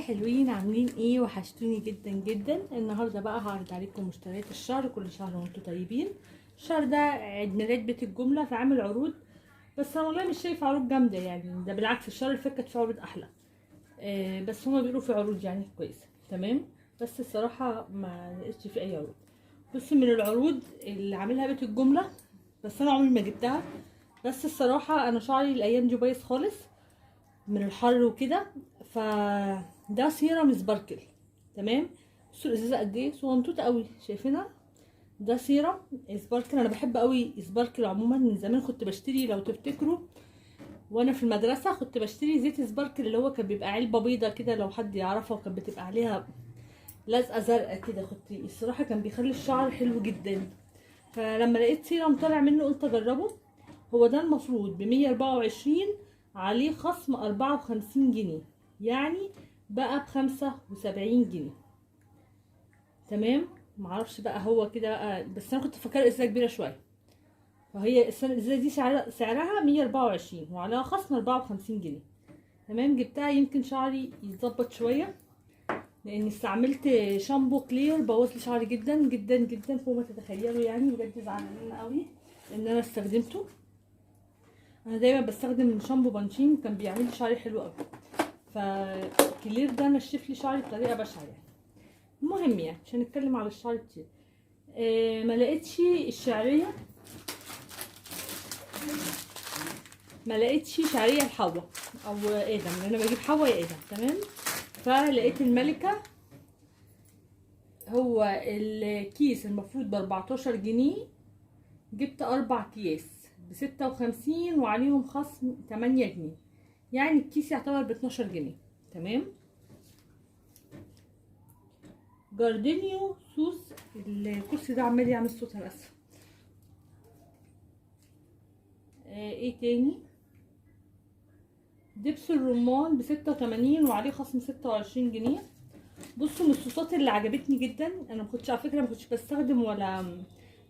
حلوين، عاملين ايه؟ وحشتوني جدا جدا. النهارده بقى هعرض عليكم مشتريات الشهر، كل شهر وانتم طيبين. الشهر ده عيد ميلاد بيت الجملة فعامل عروض، بس انا والله مش شايفه عروض جامدة يعني، ده بالعكس الشهر اللي فات كانت في عروض احلى. بس هما بيقولوا في عروض يعني كويسة تمام، بس الصراحة ما لقيتش في اي عروض. بص، من العروض اللي عاملها بيت الجملة، بس انا عمري ما جبتها، بس الصراحة انا شعري الايام دي بايظ خالص من الحر وكده، فده سيرم sparkle تمام. بصوا الازازه قد ايه صغنطوطه قوي، شايفينها؟ ده serum sparkle. انا بحب قوي sparkle عموما، من زمان كنت بشتري، لو تفتكروا وانا في المدرسة كنت بشتري زيت sparkle اللي هو كان بيبقى علبة بيضة كده، لو حد يعرفها، وكانت بتبقى عليها لزقه زرقاء كده، كنت الصراحة كان بيخلي الشعر حلو جدا. فلما لقيت سيرم طالع منه قلت اجربه. هو ده المفروض ب 124، عليه خصم 54 جنيه، يعني بقى ب 75 جنيه تمام. معرفش بقى هو كده بقى، بس انا كنت فاكره ازازة كبيرة شوية، فهي الازازه دي سعرها 124 وعليها خصم 54 جنيه تمام. جبتها يمكن شعري يتظبط شوية، لان استعملت شامبو كلير بوظ لي شعري جدا جدا جدا فوق ما تتخيلوا يعني، بجد زعلانة قوي ان انا استخدمته. انا دايما بستخدم شامبو بانشين، كان بيعمل لي شعري حلو قوي، فكلير ده نشف لي شعري بطريقة بشعة يعني. المهم يعني عشان نتكلم على الشعر كتير، ما لقيتش الشعرية، ما لقيتش شعرية لحوا او ادم، لان انا بجيب حوا يا ادم تمام. فلقيت الملكة، هو الكيس المفروض ب 14 جنيه، جبت 4 اكياس ب 56 وعليهم خصم 8 جنيه، يعني الكيس يعتبر ب 12 جنيه تمام. جاردينيو صوص، الكرسي ده عمال يعمل صوت، انا اسفه. ايه تاني؟ دبس الرمان ب 86 وعليه خصم 26 جنيه. بصوا، من الصوصات اللي عجبتني جدا، انا ما كنتش على فكرة ما كنتش بستخدم ولا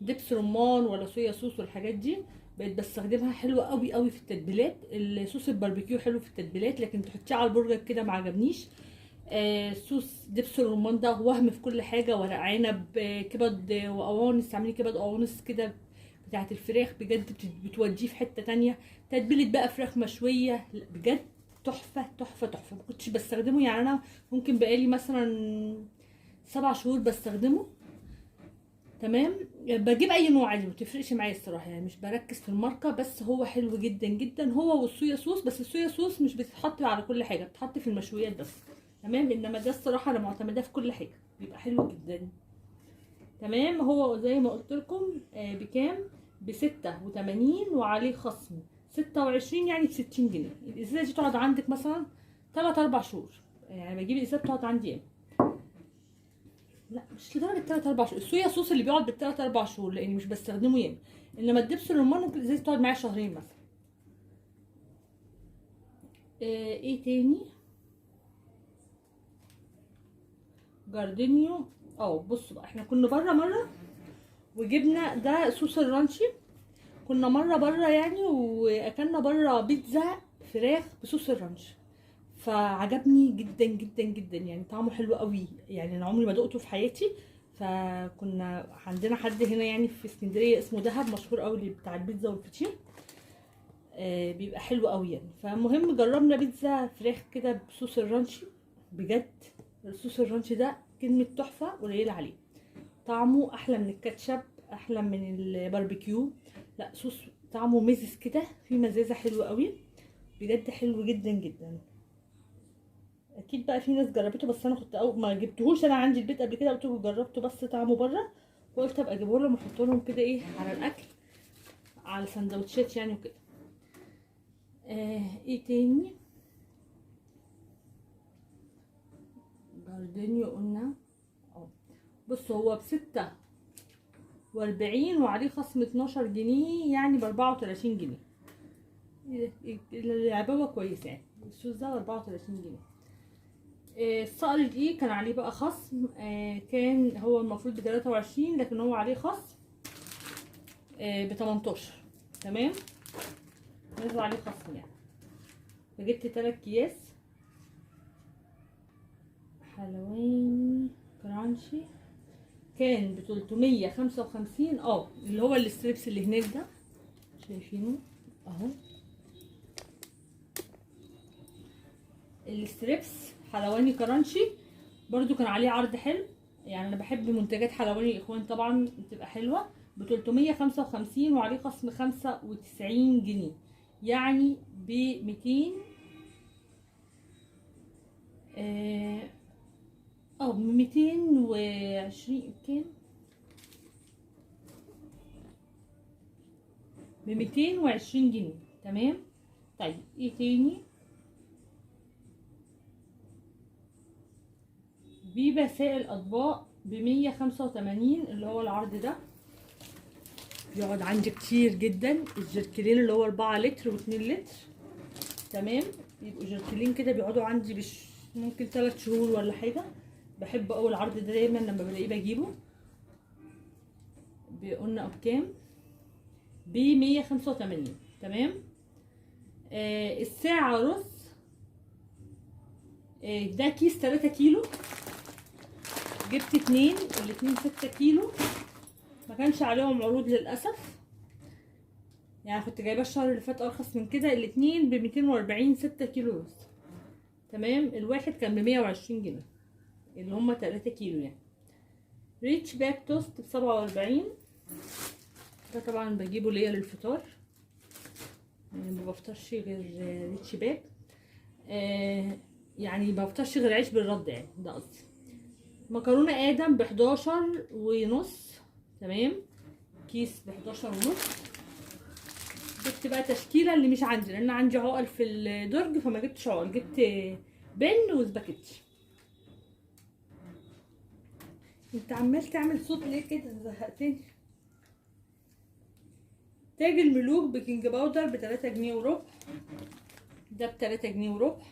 دبس رمان ولا soya sauce والحاجات دي، بقيت بستخدمها حلوة قوي قوي في التتبيلات. الصوص الباربيكيو حلو في التتبيلات، لكن تحطيه على البرجر كده ما عجبنيش. صوص دبس الرمان ده وهم في كل حاجة، ورق عنب، كبد وقوانص، تعملي كبد وقوانص كده بتاعه الفراخ، بجد بتوديه في حتة تانية. تتبيله بقى فراخ مشوية، بجد تحفة تحفة تحفة. ما كنتش بستخدمه يعني، انا ممكن بقالي مثلا 7 شهور بستخدمه تمام. بجيب اي نوع عادي، ما بتفرقش معايا الصراحة يعني، مش بركز في الماركة، بس هو حلو جدا جدا هو والصويا صوص. بس الصويا صوص مش بتتحط على كل حاجة، بتتحط في المشويات بس تمام. انما ده الصراحة انا معتمداه في كل حاجة، بيبقى حلو جدا تمام. هو زي ما قلت لكم بكام؟ ب 86 وعليه خصم 26، يعني ب 60 جنيه. الازازه دي تقعد عندك مثلا 3 4 شهور يعني، بجيب الازازه بتقعد عندي ايه؟ لا مش لدرجة 3 4 شهور. الصويا صوص اللي بيقعد بال3 4 شهور لاني مش بستخدمه ياما، انما الدبس الرمان ممكن الازازه تقعد معايا شهرين مثلا. ايه تاني؟ جاردينيو. بصوا بقى، احنا كنا بره مرة وجبنا ده صوص الرانشي، كنا مرة بره يعني، واكلنا بره بيتزا فراخ بصوص الرانش، فعجبني جدا جدا جدا يعني، طعمه حلو قوي يعني، انا عمري ما دقته في حياتي. فكنا عندنا حد هنا يعني في اسكندرية اسمه دهب، مشهور قوي بتاع البيتزا والفطير، بيبقى حلو قوي يعني. فالمهم جربنا بيتزا فراخ كده بصوص الرانشي، بجد الصوص الرانشي ده كلمة تحفة قليله عليه، طعمه احلى من الكاتشب، احلى من الباربيكيو، لا صوص طعمه مزز كده، في مزازه حلوة قوي، بجد حلو جدا جدا. اكيد بقى في ناس جربته، بس انا كنت ما جبتهوش انا عندي البيت قبل كده، قلت لكم جربته بس طعمه بره، وقلت ابقى اجيبه لهم واحطه لهم كده ايه على الاكل، على السندوتشات يعني وكده. ايه تاني؟ جاردينيو قلنا. بصوا هو ب 46 وعليه خصم 12 جنيه، يعني ب 34 جنيه. العبوه كويسة يعني، الصوص ده 34 جنيه. الصقر الدقيق كان عليه بقى خصم، كان هو المفروض ب 23، لكن هو عليه خصم ب 18 تمام، نزل عليه خصم يعني. فجبت 3 اكياس. حلواني crunchy كان ب355. اللي هو ال strips اللي هناك ده شايفينه اهو، ال strips حلواني crunchy برضو كان عليه عرض حلو. يعني انا بحب منتجات حلواني الاخوان طبعا بتبقى حلوة. ب355 وعليه خصم 95 جنيه، يعني ب 200 220 كام، ب 220 جنيه. تمام. طيب ايه تاني؟ بيبا سائل اطباق ب 185 اللي هو العرض ده بيقعد عندي كتير جدا. الجركلين اللي هو 4 لتر و2 لتر، تمام، يبقوا جركلين كده بيقعدوا عندي ممكن 3 شهور ولا حاجة. بحب اول العرض ده دايما لما بلاقيه بجيبه. قلنا بكام؟ ب 185. تمام. الساعة رز، ده كيس 3 كيلو، جبت 2، الاتنين 6 كيلو، ما كانش عليهم عروض للاسف، يعني كنت جايباه الشهر اللي فات ارخص من كده. الاتنين ب 240، 6 كيلو رز. تمام. الواحد كان ب 120 جنيه اللي هما 3 كيلو يعني. ريتش باك توست ب 47، ده طبعا بجيبه ليا للفطار، يعني ما بفطرش غير ريتش باك، يعني ما بفطرش غير عيش بالرد يعني، ده قصدي. مكرونه ادم ب 11.5، تمام، كيس ب 11.5. جبت بقى تشكيله اللي مش عندي لان عندي عقل في الدرج فما جبتش عقل، جبت بن وسباكيتي. انت عمال تعمل صوت ليه كده؟ زهقتني. تاج الملوك baking powder ب3 جنيه وربع، ده ب3 جنيه وربع،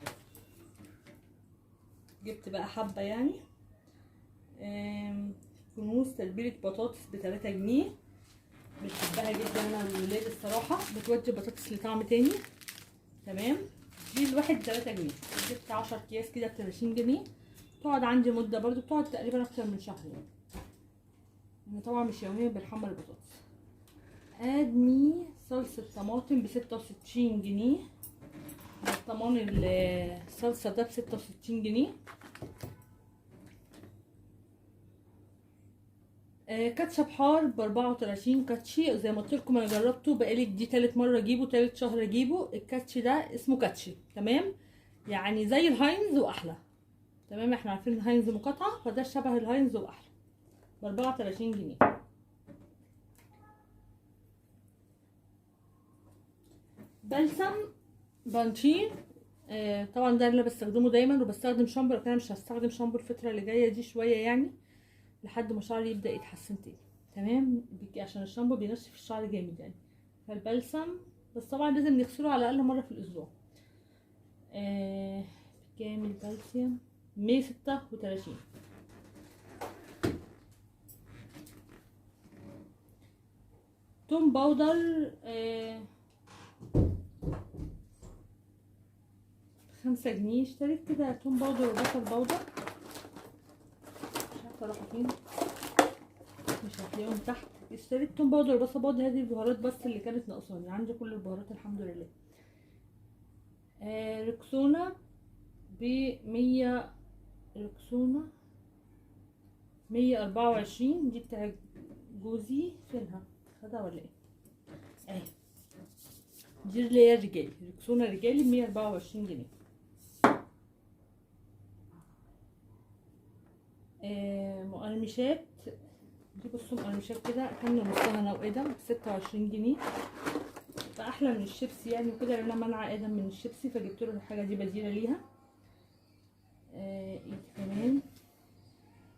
جبت بقى حبه يعني. كنوز تتبيله بطاطس ب3 جنيه، بحبها جدا انا والولاد الصراحة، بتودي البطاطس لطعم تاني. تمام. دي الواحد 3 جنيه، جبت 10 اكياس كده ب30 جنيه، تقعد عندي مده برضو، بتقعد تقريبا اكتر من شهر يعني. انا طبعا مش يوميا بنحمر البطاطس. ادمي صلصه طماطم ب66 جنيه، برطمان الصلصه ده ب66 جنيه. كاتشب حار ب34 كاتشي، زي ما قلت لكم انا جربته بقالي دي تالت مرة اجيبه، تالت شهر اجيبه. الكاتشي ده اسمه كاتشي، تمام، يعني زي الهاينز واحلى. تمام، احنا عارفين الهاينز مقاطعه، فده شبه الهاينز واحلى، ب34 جنيه. بلسم بانتين، طبعا ده اللي بستخدمه دايما، وبستخدم شامبو، لكن انا مش هستخدم شامبو الفترة اللي جاية دي شوية يعني لحد ما شعري يبدا يتحسن تاني. تمام، عشان الشامبو بينشف الشعر جامد يعني، فالبلسم بس طبعا لازم نغسله على الاقل مرة في الاسبوع. بكام البلسم؟ 136. توم powder 5 جنيه. اشتريت كده توم powder وبصل powder، مش عارفه اروح فين، مش هتلاقيهم تحت. اشتريت توم powder وبصل powder، هذه البهارات بس اللي كانت ناقصاني، عندي كل البهارات الحمد لله. ركسونا ب100، ركسونا 124، دي بتاع جوزي، فينها خدها ولا ايه؟ اهي دي اللي هي رجالي، ركسونا رجالي ب124 جنيه. مقرمشات، دي بصوا مقرمشات كده اكلنا نصها انا وادم ب26 جنيه، فاحلى من الشيبسي يعني وكده، لان انا منع ادم من الشيبسي فجبت له الحاجة دي بديله ليها. ايه كمان؟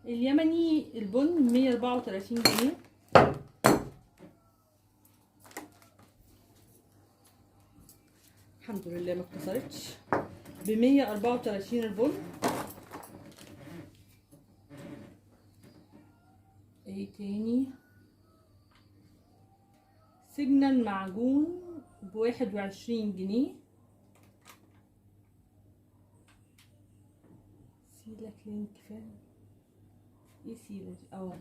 اليمني البن 134 جنيه. الحمد لله ما اتكسرتش، ب134 البن. ايه تاني؟ سيجنال معجون ب21 جنيه، سيلا cling film، ايه سيلا دي؟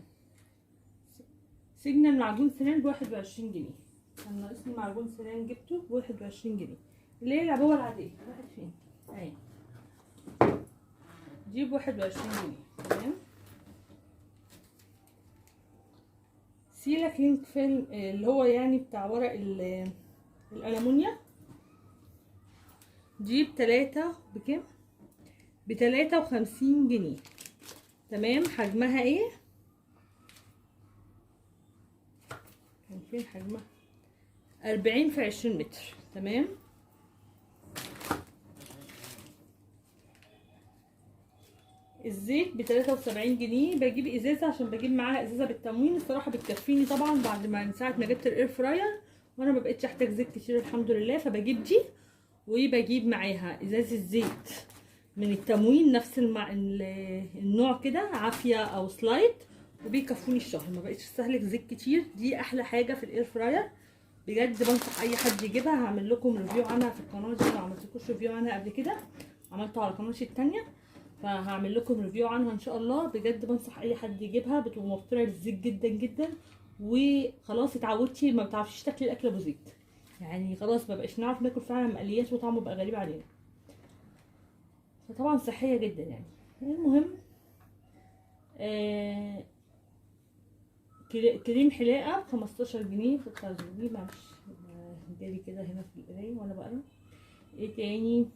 سيجنال معجون سنان ب21 جنيه. كان ناقصني معجون سنان جبته ب21 جنيه، اللي هي العبوه العادية. راحت فين؟ اهي دي ب21 جنيه. تمام. سيلا cling film اللي هو يعني بتاع ورق الألمونيا، دي بتلاتة بكام؟ ب53 جنيه. تمام. حجمها ايه؟ كان فين حجمها؟ 40 في 20 متر. تمام. الزيت ب73 جنيه. بجيب ازازة عشان بجيب معاها ازازة بالتموين، الصراحة بتكفيني طبعا بعد ما من ساعة ما جبت ال air fryer وانا ما بقتش احتاج زيت كتير الحمد لله. فبجيب دي وبجيب معاها ازازة زيت من التموين نفس النوع كده، عافية او سلايد، وبيكفوني الشهر، ما بقتش استهلك زيت كتير. دي احلى حاجة في ال air fryer بجد، بنصح اي حد يجيبها. هعمل لكم review عنها في القناة دي، ما عملتلكوش review عنها قبل كده، عملته على قناتي التانية، فهعمل لكم review عنها ان شاء الله. بجد بنصح اي حد يجيبها، بتبقى موفره للزيت جدا جدا، وخلاص اتعودتي ما بتعرفيش تاكلي الاكل ابو زيت، يعني خلاص ما بقاش نعرف ناكل فعلا مقليات وطعمه بقى غريب علينا، فطبعا صحية جدا يعني. المهم كريم حلاقه ب 15 جنيه، 16 جنيه، معلش جالي كده هنا في القراية وانا بقرا. ايه تاني؟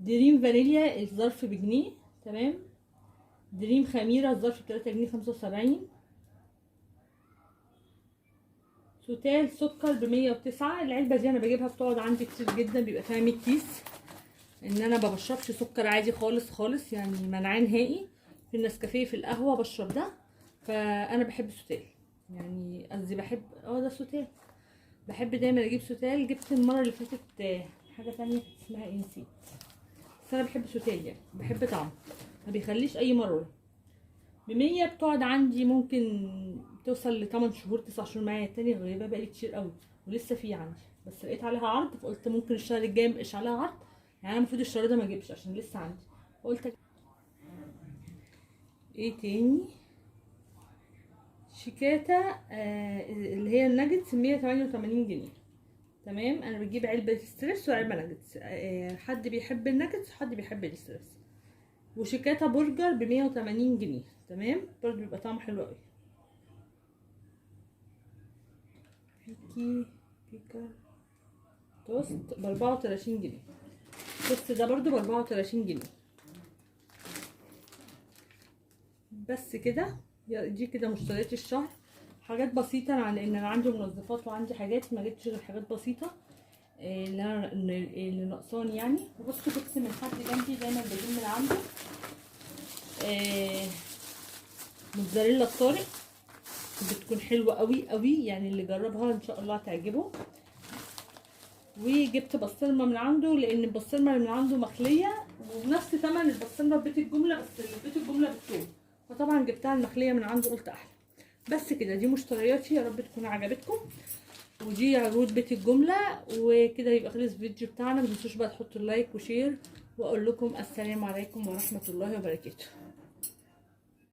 دريم فانيليا الظرف بجنيه. تمام. دريم خميره الظرف ب 3 جنيه 75. توتال سكر ب109. العلبة دي انا بجيبها بتقعد عندي كتير جدا، بيبقى فيها 100 كيس، ان انا ما بشربش سكر عادي خالص خالص، يعني منعاه نهائي. في النسكافيه في القهوة بشرب ده، فانا بحب سوتال، يعني قصدي بحب ده سوتال، بحب دايما اجيب سوتال. جبت المرة اللي فاتت حاجة تانية كانت اسمها ايه نسيت، بس انا بحب سوتال يعني بحب طعمه، ما بيخليش اي مرارة. ب100 بتقعد عندي ممكن توصل ل 8 شهور 9 شهور معايا. التانية غريبة بقالي كتير قوي ولسه في عندي، بس لقيت عليها عرض فقلت ممكن الشهر الجاي مبقاش عليها عرض، يعني انا المفروض الشهر ده ما اجيبش عشان لسه عندي. قلت ايه تاني؟ شيكاتا اللي هي الناجتس 188 جنيه. تمام. انا بجيب علبة strips وعلبة ناجتس، حد بيحب الناجتس وحد بيحب ال strips. وشيكاتا برجر ب 180 جنيه. تمام، برضو بيبقى طعمه حلو قوي. بيكي بيكا توست ب 34 جنيه. التوست ده برضو ب 34 جنيه. بس كده، دي كده مشتريات الشهر. حاجات بسيطة، لان انا عندي منظفات وعندي حاجات، ما جبتش غير حاجات بسيطة اللي ناقصاني يعني. وبصوا جبت من حد جنبي دايما بجيب من عنده موتزاريلا الطارق، بتكون حلوة قوي قوي يعني، اللي جربها ان شاء الله هتعجبه. وجبت بسطرمه من عنده، لان البسطرمه اللي من عنده مخليه وبنفس ثمن البسطرمه في بيت الجملة، بس اللي في بيت الجملة بالثوم، فطبعا جبتها المخليه من عنده قلت احلى. بس كده دي مشترياتي، يا رب تكون عجبتكم، ودي عروض بيت الجملة. وكده يبقى خلص الفيديو بتاعنا. ما تنسوش بقى تحطوا like و share، واقول لكم السلام عليكم ورحمة الله وبركاته.